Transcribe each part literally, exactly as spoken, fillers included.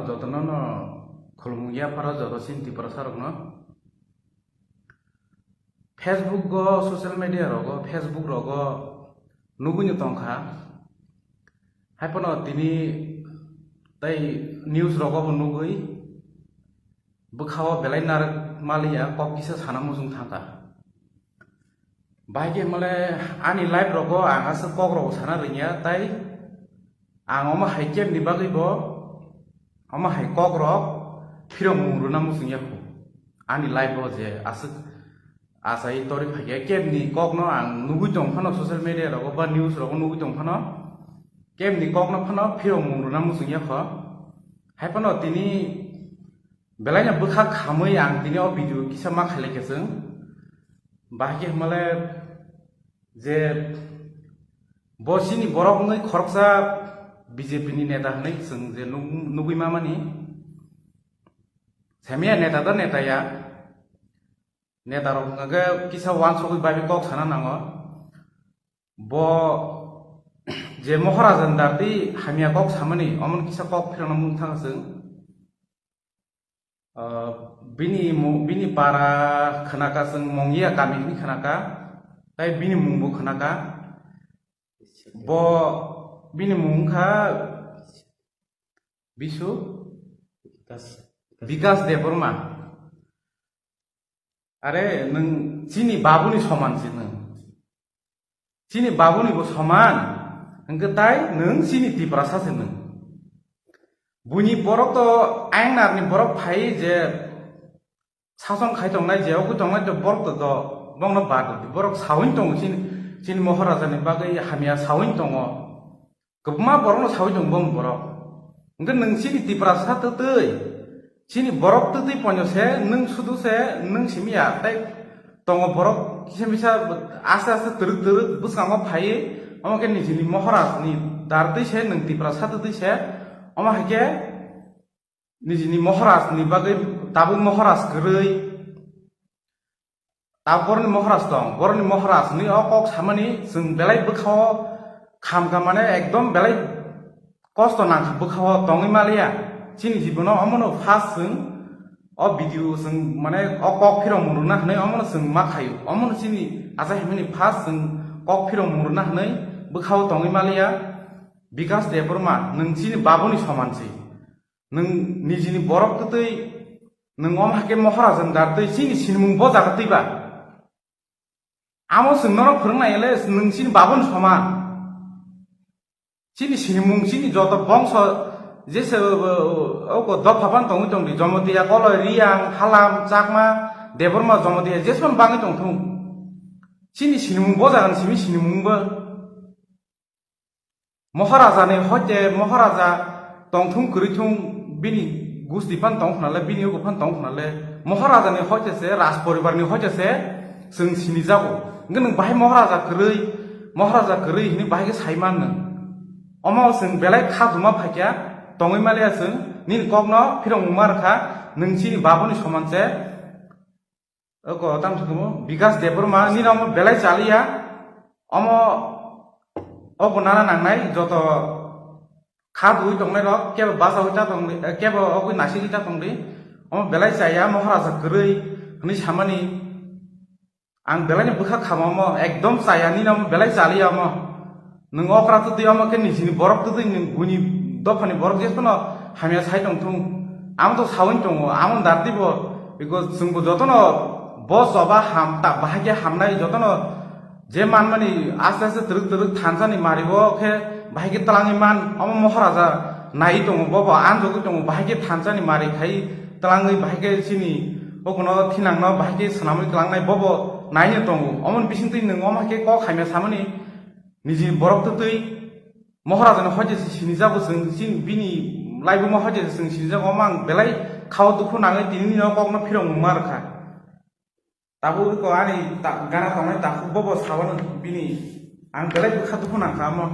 Jotono no khulumung yapharo joto chini Tiprasa rokno. Facebook go, social media rogo, Facebook rogo nugui no tongkha. Haiphano tini tei news rogo bo nugui bwkhao belai narwk maliya kok kisa sana muchung thangkha. Bahai khe hwnmale ani life rogo ang aswk kok rok sana rwngya, tai ang omo hai kebni bagwi bo, omo hai kok rok phirok mung rwna muchung yakho. Ani life o je aswk achai tori phaikhe kebni kokno ang nugui tong phano social media rogo ba news rogo nugui tong phano kebni kokno phano phirok mung rwna muchung yakho. Hai phano tini Belaino bwkha khamwi ang tini o video kisa ma khailai khe chwng. Bahai khe hwnmale je bo chini borok wngwi khoroksa B J P ni neta hwnwi chwng je nuk-, nugwi mamani. Semiya neta da neta ya. Neta rok hwnkha khe kisa wansugwi bai kok sana nango. Bo je Moharaja ni dardi hamya kok samani, omo kisa kok phirokna mung thang chwng. Ah, bini mu-, bini para khwnaka chwng Mongia kami hwnwi khwnaka, tai bini mungbo khwnaka. Bo bini mung wngkha Bisu Bikas, Bikas Debbarma. Are nwng chini babuni soman se nwng. Chini babuni bo soman, hwnkhe tai nwng chini Tiprasa se nwng. Buini borok to aingnarni borok phai je sasong khai tongnai, je ogwi tongnai to borok to, to bongno bad di. Borok sawi tongo chini, chini Moharaja ni bagwi hamya sawi tongo. Kwbangma borokno sawi tongo bong borok. Hwnkhe nwng chini Tiprasa twtwi, chini borok twtwi ponyo se, nwng sudu se, nwng simi ya, tei tongo borok kisa misa aste aste twrwk twrwk bwskango phaiwi, omo khe nijini Mohoraj ni dar twi se, nwng Tiprasa twtwi se, omo hai khe nijini Mohoraj ni bagwi tabuk Mohoraj kwrwi. Ta boroni Mohoraj tong, boroni Mohoraj hwnwi o kok samani chwng belai bwkhao khamkha, mane ekdom belai kosto nangkha bwkhao tongwi maliya. Chini jibono omono first chwng o video chwng mane o kok phirok mung rwna hwnwi omono chwng ma khaio. Omono chini achai hamani first chwng kok phirok mung rwna hwnwi bwkhao tongwi maliya. Bikas Debbarma, nwng chini babuni soman se. Nwng nijini borok twtwi, nwng omo hai khe Mohorajani dar twi chini sinimung bo jaga twi ba? Amo chwng norok phwrwng nai le nwng chini babuni soman. Chini sinimung, chini joto bongso jese, o, o, o dopha phano tongwi tongdi, Jomotiya, Koloi, Riyang, Halam, Chakma, Debbarma, Jomotiya, jesmano bangwi tongthung. Chini sinimung bo jagani simi sinimung bo. Mohorajani hoite Moharaja tongthung kwrwithung, bini gusti phan tong khna le, bini ugo phan tong khna le, Moharajani hoite se, Raj poribarni hoite se chwng sinijago. Hwnkhe nwng bahai Moharaja kwrwi, Moharaja kwrwi hwnwi bahai khe sai man nwng. Omo chwng belai kha duma phaikya, tongwi maliya chwng, nini kokno phirok mungma rwkha, nwng chini babuni soman se. Oko tamo se tamo, Bikas Debbarma, nini omo belai chaliya, omo, obo nana nangnai, joto kha dui tongnai rok, kebo basawi ta tongdi, eh, kebo ogwi naisingwi ta tongdi, omo belai chaya, Moharaja kwrwi, hwnwi samani, ang belaini bwkha khama omo, ekdom chaya, nini omo belai chaliya omo. Nwng okra twtwi omo khe nijini borok twtwi nwng buini dophani borok jephano hamya sai tongthung. Amo to sawi tongo, amo darti bo, because chwngbo jotono bo choba ham ta bahai khe hamnai jotono je manmani aste aste twrwk twrwk thansani mari bo khe bahai khe twlangwi man, omo Moharaja nai tongo, bobo anjogwi tongo, bahai khe thansani mari khai twlangwi bahai khe chini okono thinangno bahai khe swnamwi twlangnai bobo naino tongo. Omoni bisingtwi nwng omo hai khe kok hamya samani niji borok twtwi Moharajani hoite se sinijago chwng, chini bini laibuma hoite se chwng sinijago, omo ang belai khao dukhu nangwi tini nini o kokno phirok mungma rwkha. Tabuk ko ani ta-, gana tongnai takhuk bobo sawano bini ang belai bwkha dukhu nangkha omo.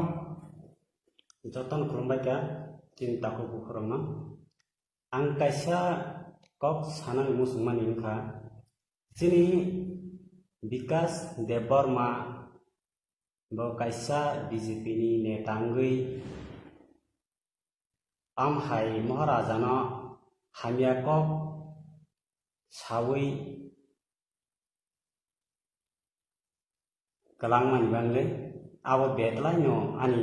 Jotono khulumbai kha chini takhuk bukhurokno. Ang kaisa kok sanani muchungmani wngkha, chini Bikas Debbarma bo kaisa B J P ni neta wngwi Tamo hai Maharajano hamya kok sawi kwlangmani bagwi abo betlaino ani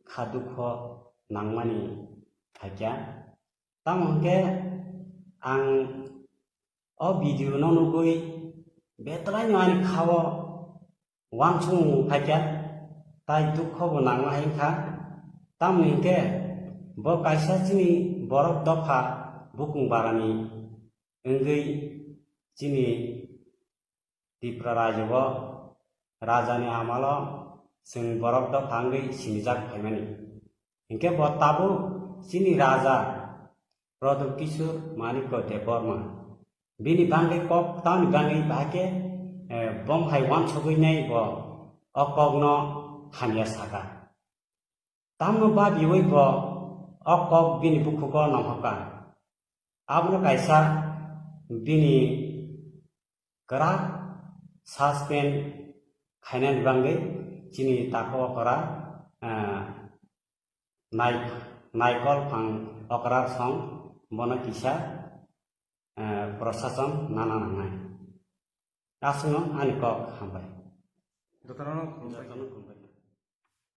kha dukho nangmani phaikha. Tamo hwnkhe ang o video no nugwi betlaino ani khao uansukmung phaikha, tai dukho bo nangma hai wngkha. Tamoni hinkhe bo kaisa chini borok dopha bukung barani wngwi chini Tipra rajyo o rajani amalo chwng borok dopha wngwi sinijak phaimani. Hinkhe bo tabuk chini raja Pradyot Kishore Manikya Debbarma. Bini bagwi kok tamni bagwi bahai khe, eh, bom hai uansugwi nai bo o kokno hamya saka. Tamno babiwi bo o kok bini bukhugo nongkhoka. Abono kaisa bini kwrak suspend khainani bagwi chini takhuk okra, eh, nai-, naikol phang okra song bono kisa, eh, prosason nana nangnai. Aswkno ani kok hambai. Jotono khulumbai. Jotono khulumbai.